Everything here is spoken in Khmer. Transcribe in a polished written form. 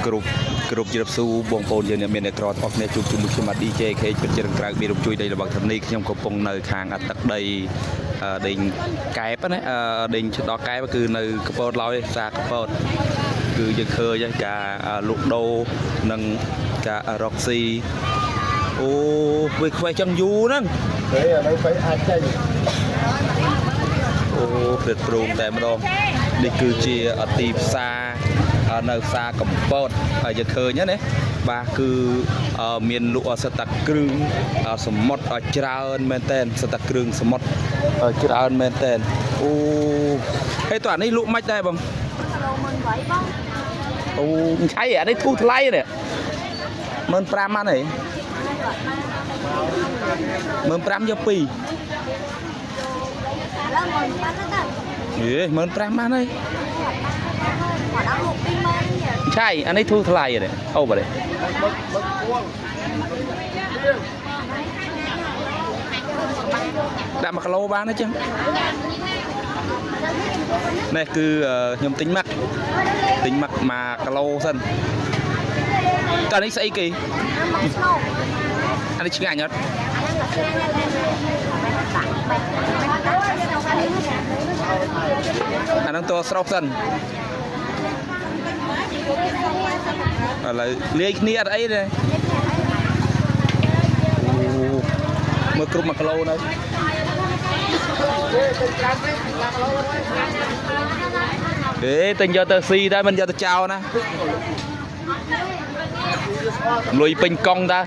គ្រប់គ្រប់ជ្រាបសួរបងប្អូនយើងអ្នកមានអ្នកក្រទាំងអស់គ្នាជួបជាមួយខ្ញុំបាទ DJ K ពិតជារងក្រៅមានរំជួយដីរបស់ធនីខ្ញុំកំពុងនៅខាងទឹកដីដេញកែបណាដេញដល់កែបគឺនៅកពតឡើយផ្សារកពតគឺយើងឃើញហើយការលក់ដូរនិងការរកស៊ីអូវាខ្វេះចឹងយូរហ្នឹង ទេឥឡូវទៅអាចចេញ អូព្រឹតព្រមតែម្ដងនេះគឺជាអទីផ្សារនៅផ្សារកំពតហើយយើងឃើញណាបាទគឺមានលក់សិតតាគ្រឿងសមុទ្រច្រើនមែនតែនសិតតាគ្រឿងសមុទ្រច្រើនមែនតែនអូហើយតោះអានេះលក់មិនដែរបង គីឡូ18បង អូមិនឆៃអានេះធូរថ្លៃនេះ15000ម៉ាន់ហី15000យក2 ឥឡូវ15ទៅតា ហេ15000ម៉ាន់ហី មកដល់មក20000នេះ ឆៃអានេះធូរថ្លៃនេះអូបាទដាក់1គីឡូបានទេចឹងនេះគឺខ្ញុំទិញមឹកទិញមឹក1គីឡូសិនតើនេះស្អីគេ អាមកស្នូ អានេះឆ្ងាញ់អត់ អាហ្នឹងឆ្ងាញ់ហើយតាក់បែកបែក អាហ្នឹងតស្រុកសិនឥឡូវលាយគ្នាអត់អីទេអូមើលគ្រប់1គីឡូនៅអេទិញយកទៅស៊ីដែរមិនយកទៅចោលណាលុយពេញកង់តា